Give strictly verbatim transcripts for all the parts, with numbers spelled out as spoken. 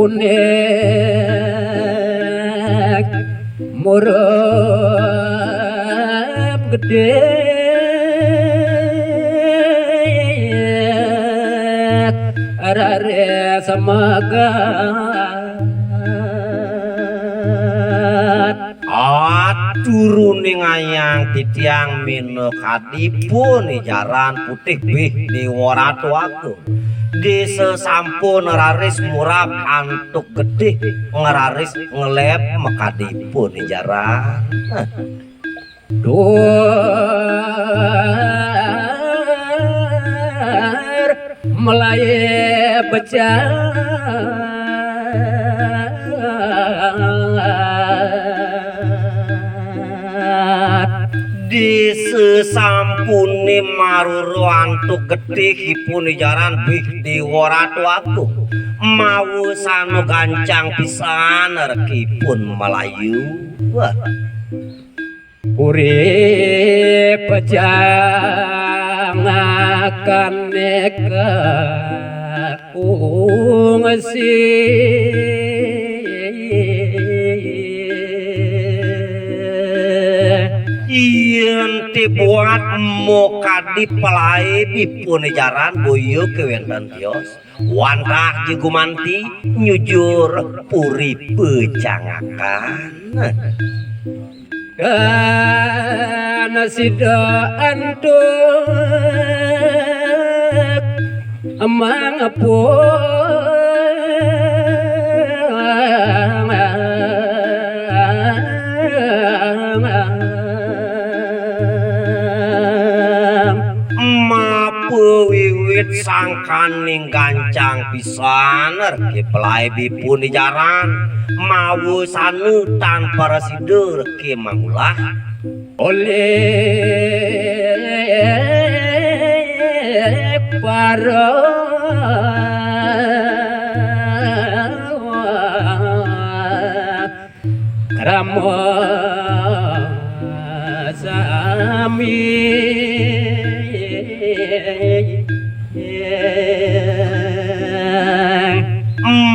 Unik murub gedhe rare semegat. Aturuning ayang titiang mena kadipun ijaran putih bih Dewa Ratu Agung. Desa sampun raris murab antuk getih, ngeraris ngelep makadipun ijaran. Duar melaye becat. Di sesampune maruru antuk getihipun ijaran bih Dewa Ratu Agung. Mawusana gancang pisan rekipun Melayu. Wah. Puri pejangakan neka ungsi. Yen ti buat mokadi pelae dipun jaran boya kewenten tios. Wantah ji gumanti nyujur puri pecangakan. Kan sida antuk mangepung. Mapawiwit sangkaning gancang pisan, reke pelae dipun ijaran, mawusana tan prasida reke mangulah. Olih para krama sami.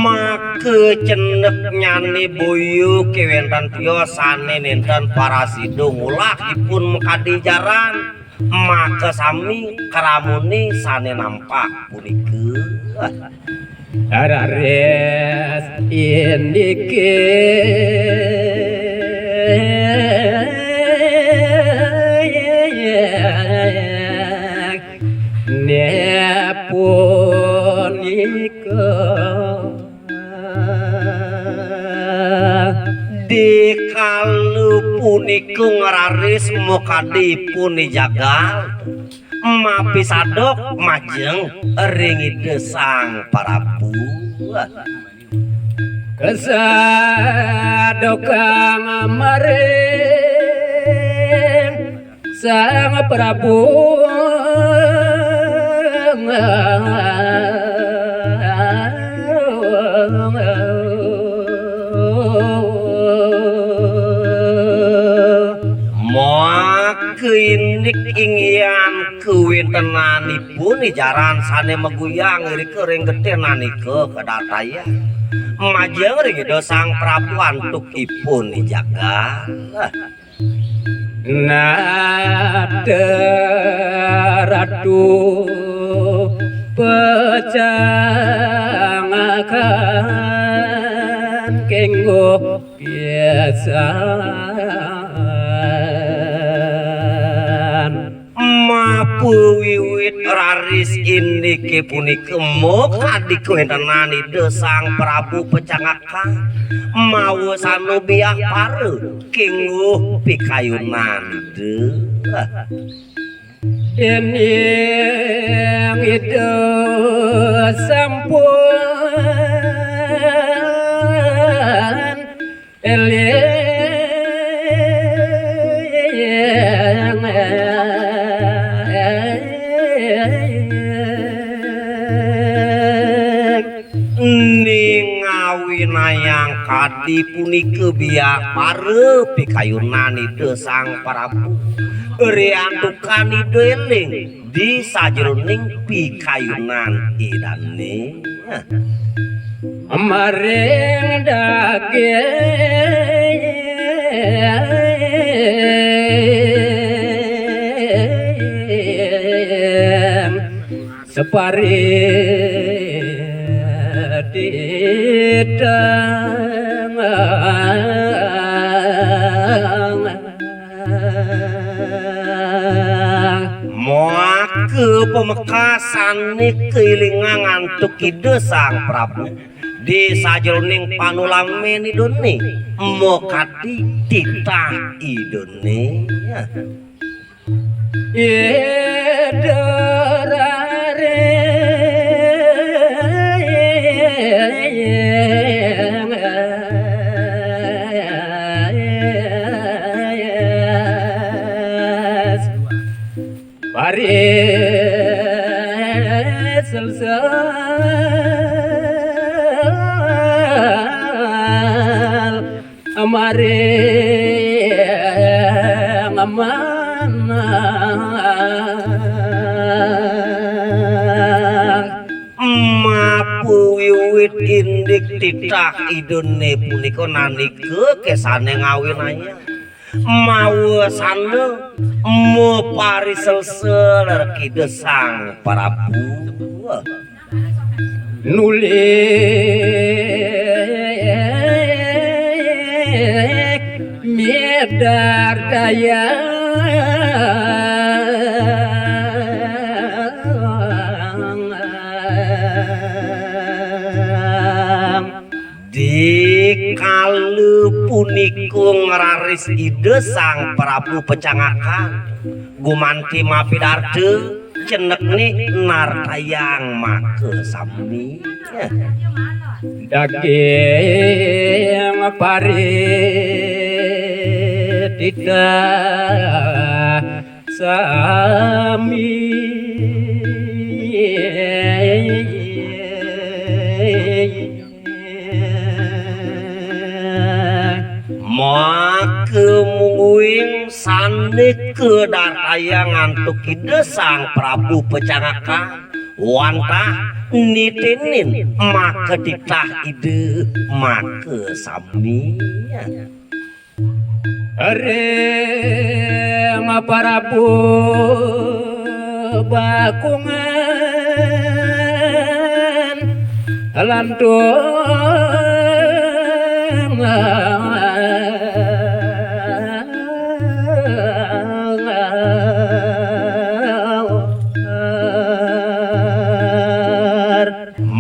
Maka cendeknyane boya kewenten tios sane nenten parasida ngulah ipun makadi jaran. Maka sami kramune sane nampak punika. Raris indike ne punika. Dikala punika ngraris makadi pun jagal, mapisadok majeng ring Ida Sang Prabu. Kasadokang maring Sang Prabu. Maka indik inggihan kawentenanipun ijaran sane maguyang irika ring getih nanika kadatayan. Majeng ring Ida Sang Prabu antuk ipun jagal. Nata ratu pecangakan kenggo pisan. Mapawiwit raris indike punika makadi kawentenan Ida Sang Prabu pecangakan. Mawasana biah para kenggo pikayunan Ida. Dening Ida sampun eling. Ning ngawinayang kadi punika biah para pikayunan Ida Sang Prabu. Riantukan Ida eling di sajroning pikayunan Idane. Maring daging separit idang. Maka pamekasane kailingang antuk Ida Sang Prabu. Di sajeroning panulamen Idane, makadi titah Idane. Ida raring paris selsel maring manah. Mapuwiwit indik titah Idane punika nandika kesane ngawinayang mawasana mapariselsel ring Ida Sang Prabu. Nuli midardayang. Di kala punika ngraris Ida Sang Prabu pecangakan, gumanti mapidarta, cenekne nardayang makasami. Daging parit titah sami. Maka mungguing sane kadartayang antuk Ida Sang Prabu pecangakan, wantah nitenin makatitah Ida makasami. Ring Prabu Bakungan lantung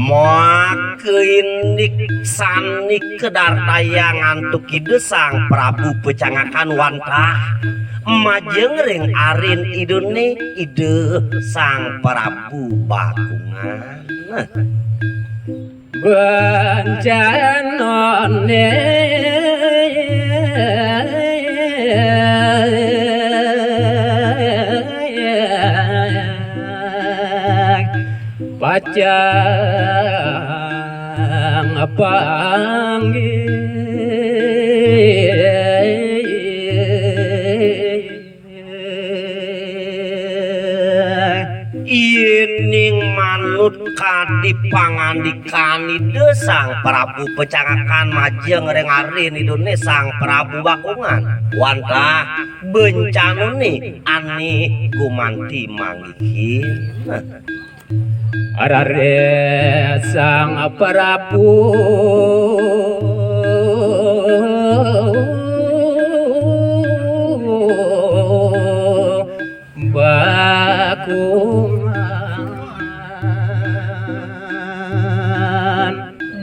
Maka indik sane kadartayang antuk Ida Sang Prabu pecangakan wantah majeng ring arin Idane Ida Sang Prabu Bakungan. Bencanane pacang panggih. Yening manut kadi pangandikan Ida Sang Prabu pecangakan majeng ring arin Idane Sang Prabu Bakungan, wantah bencanane ane gumanti manggihin. Raris Sang Prabu Bakungan.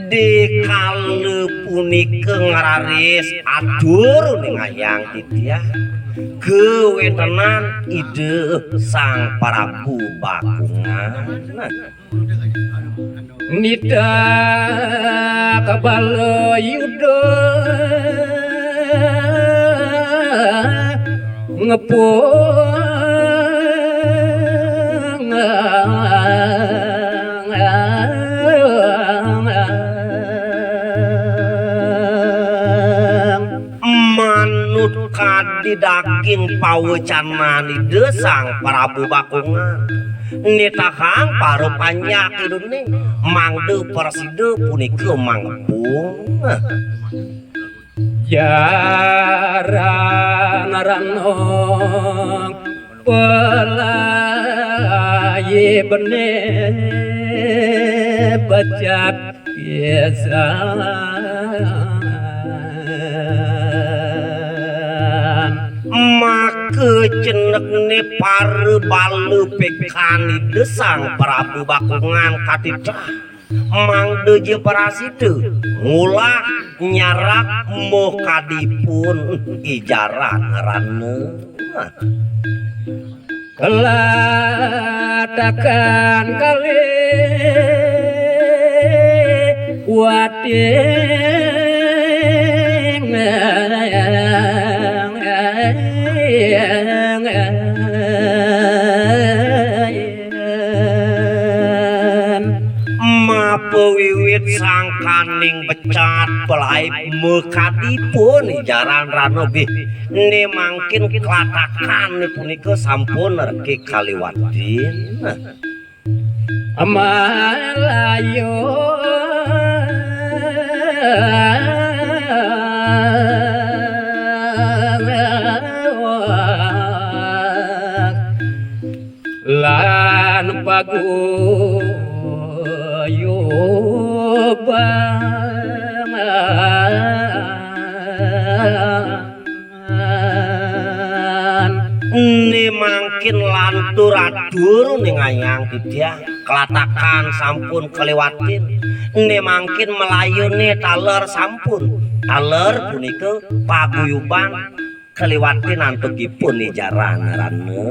Di kala punika ngraris atur ningayang titiang kawentenan Ida Sang Prabu Bakungan. Nitah kabala yuda ngepung manut kadi daging pawecanan Ida Sang Prabu Bakungan. Nitahang para panjak Ida né, mangda prasida punika mangkebung. Jaran ranong pelayi benih becat pisan. Maka jenekné para bala pekan Ida Sang Prabu Bakungan katitah, mangda ja prasida ngulah nyarak mokadipun I Jaran Rana. Kelatakan kali wating. Mapawiwit sangkaning becat pelaib mokadipun I Jaran Rana, nggih, né mangkin kelatakan punika sampun reke kaliwatin. Malayu lan paguyuban. Né mangkin lantur atur ningayang titiang, kelatakan sampun kaliwatin. Né mangkin malayuné taler sampun. Taler punika paguyuban kaliwatin antuk ipun I Jaran Rana.